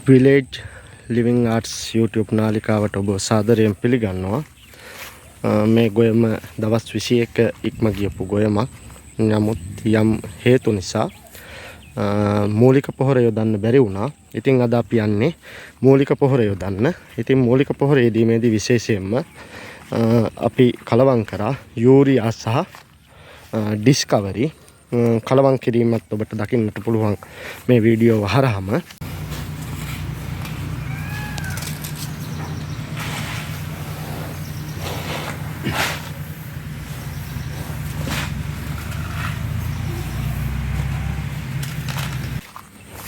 Village living arts YouTube නාලිකාවට ඔබ සාදරයෙන් පිළිගන්නවා. මේ ගොයම දවස් 21 ඉක්ම ගියපු ගොයමක්. නමුත් යම් හේතු නිසා මූලික පොහොර යොදන්න බැරි වුණා. ඉතින් අද අපි යන්නේ මූලික පොහොර යොදන්න. ඉතින් මූලික පොහොර යෙදීමේදී විශේෂයෙන්ම අපි කලවම් කරා යූරියා සහ ඩිස්කවරි කලවම් කිරීමත් ඔබට දකින්නට පුළුවන් මේ වීඩියෝව හරහාම.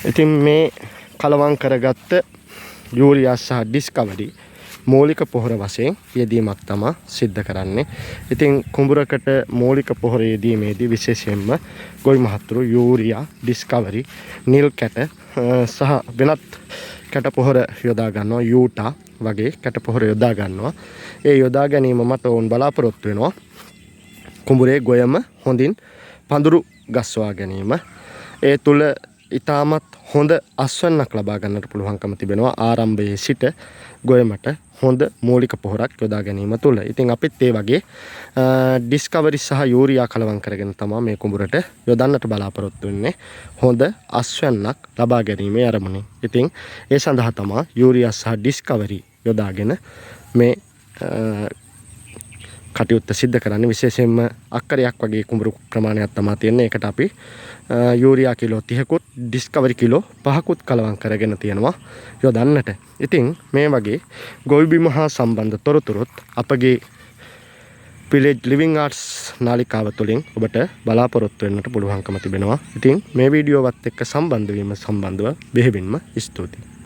ඉතින් මේ කලවම් කරගත්ත යූරියා සහ ඩිස්කවරි මූලික පොහොර වශයෙන් යෙදීමක් තමා සිද්ධ කරන්නේ. ඉතින් කුඹුරකට මූලික පොහොර යෙදීමේදී විශේෂයෙන්ම ගොවි මහත්තුරු යූරියා, ඩිස්කවරි, නිල් කැට සහ වෙනත් කැට පොහොර යොදා ගන්නවා, යූටා වගේ කැට පොහොර යොදා ගන්නවා. ඒ යොදා ගැනීම මත ඔවුන් බලාපොරොත්තු වෙනවා කුඹුරේ ගොයම හොඳින් පඳුරු ගස්වා ගැනීම. ඒ තුල ඉතාමත් හොඳ අස්වැන්නක් ලබා ගන්නට පුළුවන්කම තිබෙනවා ආරම්භයේ සිට ගොයමට හොඳ මූලික පොහොරක් යොදා ගැනීම තුළ. ඉතින් අපිත් ඒ වගේ ඩිස්කවරි සහ යූරියා කලවම් කරගෙන තමා මේ කුඹුරට යොදන්නට බලාපොරොත්තු වෙන්නේ හොඳ අස්වැන්නක් ලබා ගැනීමේ අරමුණින්. ඉතින් ඒ සඳහා තමා යූරියා සහ ඩිස්කවරි යොදාගෙන මේ කටයුත්ත සිද්ධ කරන්නේ. විශේෂයෙන්ම අක්කරයක් වගේ කුඹුරු ප්‍රමාණයක් තමා තියෙන්නේ. ඒකට අපි යූරියා කිලෝ 30කුත් ඩිස්කවරි කිලෝ 5කුත් කලවම් කරගෙන තියෙනවා යොදන්නට. ඉතින් මේ වගේ ගොවිබිම හා සම්බන්ධ තොරතුරුත් අපගේ විලේජ් ලිවිං ආර්ට්ස් නාලිකාව තුළින් ඔබට බලාපොරොත්තු වෙන්නට පුළුවන්කම තිබෙනවා. ඉතින් මේ වීඩියෝවත් එක්ක සම්බන්ධ වීම සම්බන්ධව බෙහෙවින්ම ස්තුතියි.